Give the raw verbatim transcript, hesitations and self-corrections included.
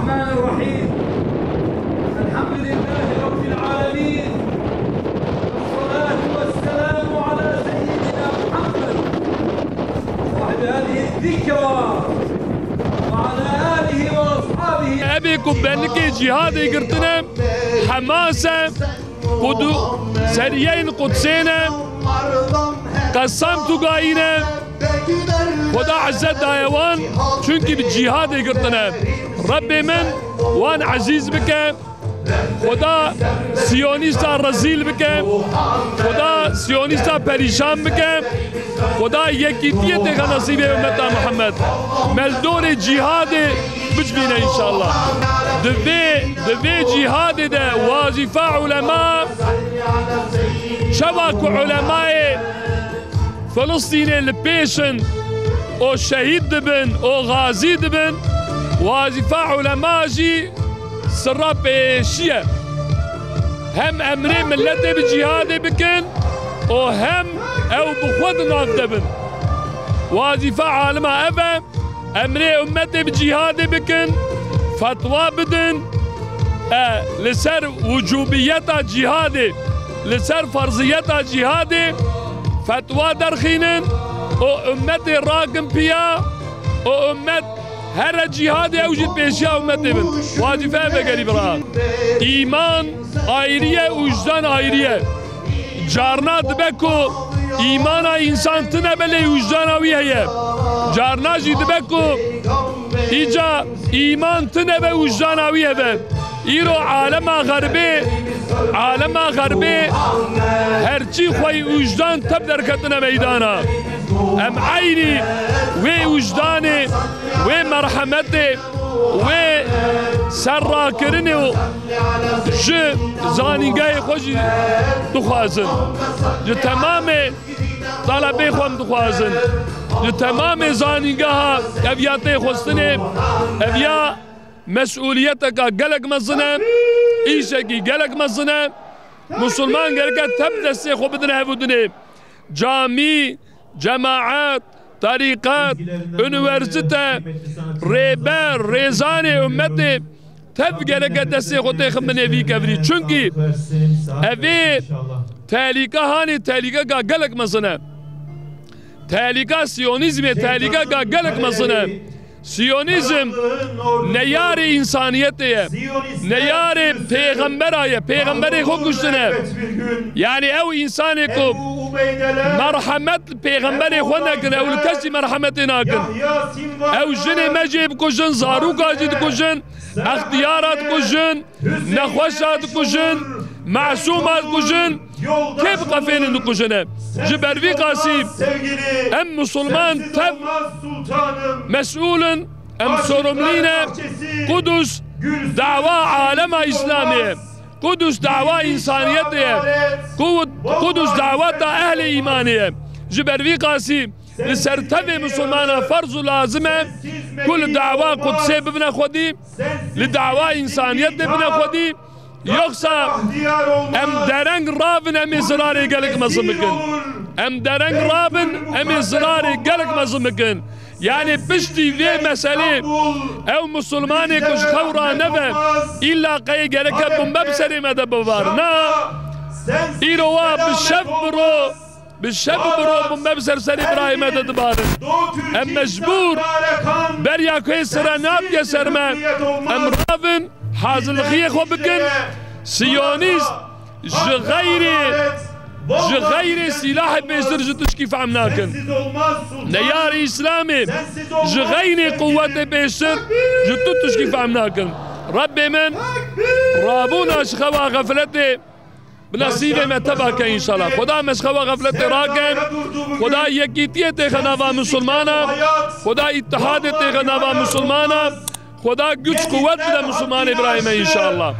الرحمن الرحيم. الحمد لله رب العالمين. والصلاة والسلام على سيدنا محمد صاحب هذه الذكرى وعلى آله وأصحابه. Evê ku benikê cîhadê girtine, Hemas e, Qudu-, seriyeyên Qudsê ne, qesam tugayî ne, Xuda izzet daye wan, çunkî bi cîhadê girtine. Rebbê min wan ezîz bike, Xuda siyonîsta rezîl bike, Xuda siyonîsta perîşan bike, Xuda yekîtiyê têxe nesîbê ummeta Muhammed. Me li dorê cîhadê bicivîne înşallah. Di vê, di vê cîhadê de wazîfa ulema, çawa ku ulemayê Filistînê li pêş in û şehîd dibin û xazî dibin, wazîfa ulema jî sira pêşî ye. Hem emrê miletê bi cîhadê bikin û hem ew bi xwe di nav de bin. Wazîfa alima ev e, emrê ummetê bi cîhadê bikin, fetwa bidin, e, li ser wicûbiyeta cîhadê, li ser ferziyeta cîhadê fetwa derxînin û ummetê rakin piya û ummet here cîhadê ew jî pêşiya ummetê bin. Wazîfe ev e gelî bira. Îman ayrî ye, wicdan ayrî ye. Carna dibe ku îmana însan tune be lê wijdana wî heye. Carna jî dibe ku îca îman tune be wijdana wî hebe. Îro alema xerbê, alema xerbê herçî xwey wijdan tev derketine meydana. Em eynî wê wijdanê, wê merhemetê, wê serrakirinê û ji zanîngehê xwe jî dixwazin. Ji temamê talebê xwe em dixwazin. Ji temamê zanîngeha ev ya tê xwestinê, ev ya mesûliyeteka gelek mezin e, îşekî gelek mezin e. Musulman gereke tev destê xwe bidine hevûdinê. Camî, cemaet, terîqet, unîversîte, rêber, rêzanê ummetê tev gereke destê xwe têxin binê vî kevirî. Çunkî evê tehlîka hanê tehlîkeka gelek mezin e. Tehlîka siyonîzmê tehlîkeka gelek mezin e. Siyonîzm neyarê însaniyetê ye. Neyarê pêxembera ye. Pêxemberê xwe kuştine. Yani ew însanê ku merhemet pêxemberê xwe nekin, ew li kesî merhemetê nakin. Ew jinê me jê bikujin, zaroka jî dikujin, extiyara dikujin, nexweşa dikujin, masûma dikujin, kê bi qefênin dikujine. Ji ber vî qasî em musulman tev mesûl in, em sorumlî ne. Qudus dawa alema Îslamê ye. Qudus dawa însaniyetê ye. Qud-, Qudus daweta ehlê îmanê ye. Ji ber vî qasî li ser tevê musulmana ferz û lazim e ku li dawa Qudsê bibine xwedî, li dawa însaniyetê bine xwedî, yoksa em dereng rabin, em ê zirarê gelek mezin bikin. Em dereng rabin, em ê zirarê gelek mezin bikin. Yani piştî vê meselê ew musulmanê ku ji xew raneve, îlla qeyê gereke bombe bi serê me de bibar. Na, îro wa bi şev bi ro, bi şev bi ro bombe bi ser serê birayê me de dibarin. Em mecbûr beriya ku ê sire natiye ser me, em rabin, hazirlixiyê xwe bikin. Siyonîst ji xeyrê, ji xeyrê sîlahê pêştir ji tişkî fehm nakin. Neyarê Îslamê ji xeynê quwetê pêştir ji tu tişkî fehm nakin. Rebbê min, rabûna ji xewa xefletê bi nesîbê me teva ke înşallah. Xuda me ji xewa xefletê rake. Xuda yekîtiyê têxe nava misilmana. Xuda îtihadê têxe nava misilmana. Xuda güç quwet bide misilmanê birayê me înşallah.